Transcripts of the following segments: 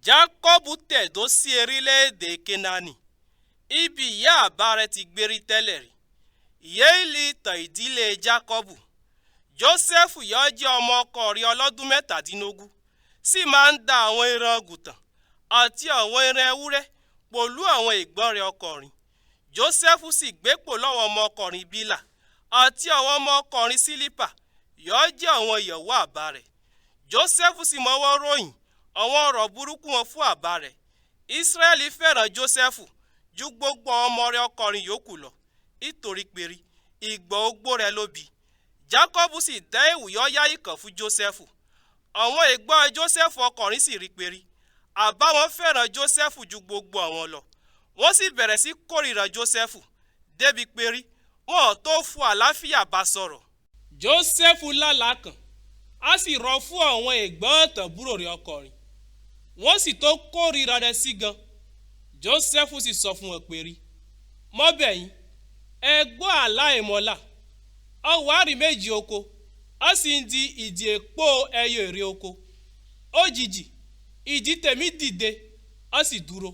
Jákọ́bù tẹ̀dó sí erílẹ̀-èdè Kénáánì, ibi ìyá àbá rẹ̀ ti gbérí tẹ́lẹ̀ rí. Yéyìí li ìtàn ìdílé Jákọ́bù. Jósẹ́fù yọ́ jẹ́ ọmọ ọkọ̀rin ọlọ́dún 17, sì máa ń da àwọn ẹran àgùntàn àti àwọn ẹran ewúrẹ́ pọ̀lú àwọn ẹ̀gbọ́n rẹ̀ ọkọ̀rin. Jósẹ́fù sì gbé pọ̀lú àwọn ọmọ ọkọ̀rin Bílà àti àwọn ọmọ ọkọ̀rin Sílípà yọ́ jẹ́ àwọn ìyàwó àbá rẹ̀. Jósẹ́fù sì mọ́wọ́ ròyìn àwọn ọ̀rọ̀ burúkú wọn fún àbá rẹ̀. Ísírẹ́lì fẹ́ràn Jósẹ́fù ju gbogbo àwọn ọmọ rẹ̀ ọkọ̀rin yòókù lọ, nítorí pé ìgbà ogbó rẹ̀ ló bí. Jákọ́bù sì dá ẹ̀wù yọ́ yáyì kan fún Jósẹ́fù. Àwọn ẹ̀gbọ́n Jósẹ́fù ọkọ̀rin sì rí pé àbá wọn fẹ́ràn Jósẹ́fù ju gbogbo àwọn lọ. Wọ́n sì bẹ̀rẹ̀ sí kórìíra Jósẹ́fù débi pé wọn ò tó fún àlàáfíà bá sọ̀rọ̀. Jósẹ́fù lálàá kan, á sì rọ fún àwọn ẹ̀gbọ́n àtàbúrò rẹ̀ ọkọ̀rin. Wọ́n sì tó kórìíra rẹ̀ sí gan. Jósẹ́fù sì sọ fún wọn pé mọ́ bẹ̀ yín, ẹ gbọ́ àlá ìmọ̀lá. Ọwọ́ àrí méjì oko, ó sì ń di ìdì èpò ẹyọ èrè oko. Òjijì, ìdì tèmi dìde, ó sì dúró.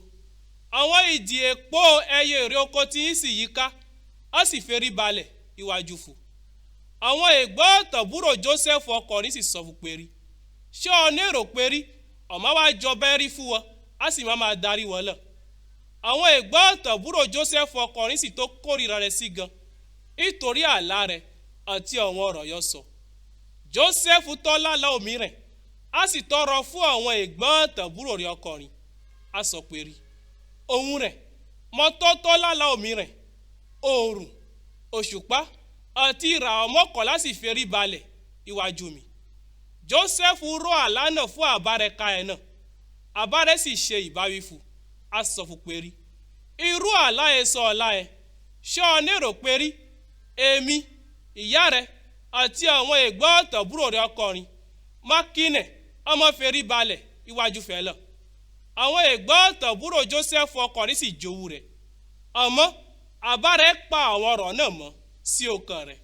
Àwọn ìdì èpò ẹyọ èrè oko tí ń sì yíká, ó sì ferí balẹ̀ iwájú fún. Àwọn ẹ̀gbọ́n àtàbúrò Jósẹ́fù ọkọ̀rin sì sọ fún pé ṣé ọ ní èrò pé ọmọ wa jọba ẹrí fún wọn, á sì máa máa darí wọn lọ. Àwọn ẹ̀gbọ́n àtàbúrò Jósẹ́fù ọkọ̀rin sì tó kórìíra rẹ̀ sí gan, nítorí àlá rẹ̀ àti àwọn ọ̀rọ̀ yọ sọ. Jósẹ́fù tọ́ lálàá òmíràn, á sì tọrọ fún àwọn ẹ̀gbọ́n àtàbúrò rẹ̀ ọkọ̀rin. Á sọ pé òun rẹ̀ mọ́tọ́tọ́ lálàá òmíràn, oòrùn, òṣùpá àti ìràwọ̀ 11 sì ferí balẹ̀ iwájú mi. Jósẹ́fù rọ àlá náà fún àbá rẹ̀ ka ẹ̀ náà. Àbá rẹ̀ sì ṣe ìbáwí fún, á sọ fún pé irú àlá yẹn sọ ọ̀la ẹ̀, ṣé ọ ní èrò pé èmi, ìyá rẹ̀ àti àwọn ẹ̀gbọ́n àtàbúrò rẹ̀ ọkọ̀rin mákínẹ̀ ọmọ ferí balẹ̀ iwájú fẹ́ lọ. Àwọn ẹ̀gbọ́n àtàbúrò Jósẹ́fù ọkọ̀rin sì jowú rẹ̀. Àmọ́ àbá rẹ̀ pa àwọn ọ̀rọ̀ náà mọ́ sí ọkàn rẹ̀.